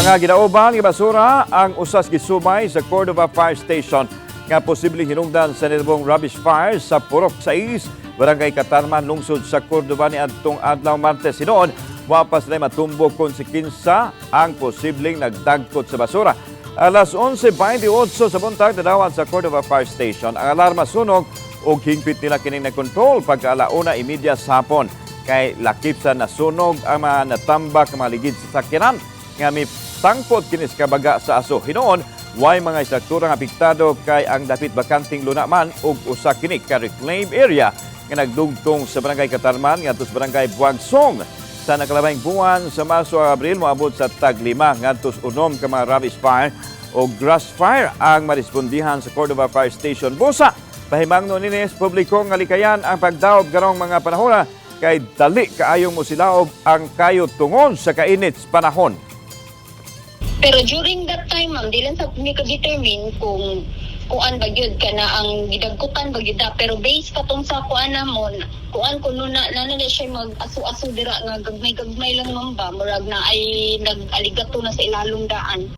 Mga ginauban nga basura ang usas gisumay sa Cordova Fire Station nga posibleng hinungdan sa nilabong rubbish fire sa Purok 6, Barangay Catarman, lungsod sa Cordova ni adtong adlaw Martes. Hinuon, wa pa sila matumbok kung si kinsa ang posibleng nagdagkot sa basura. Alas 11:28 sa buntag, nadawat sa Cordova Fire Station ang alarma sunog ug hingpit nila kining na-control pagka 1:30 sa hapon, kay lakip sa nasunog ang mga natambak nga mga ligid sa sakyanan nga may sangpot kini sa kabaga sa aso. Hinuon, way mga istruktura nga apektado kay ang dapit bakanting luna man ug usa kini ka reclaimed area nga nagdugtong sa Barangay Catarman ngadto sa Barangay Buagsong. Sa nakalabay buwan sa Marso ug Abril, moabot sa tag-5 ngadto sa 6 ka mga rubbish fire o grass fire ang marespondihan sa Cordova Fire Station. Busa, pahimangno nini sa publiko nga likayan ang pagdaob karong mga panahona kay dali kaayong mosilaob ang kayo tungod sa kainit sa panahon. Pero during that time, ma'am, di lang sa mi ka-determine kung kuan ba gyud kana ang gidagkutan ba gyud na. Pero based katong sa kuan namon, kuan kuno na na siya mag aso-aso dira nga gagmay-gagmay lang, ma'am, ba murag na ay nag-aligato na sa ilalong daan.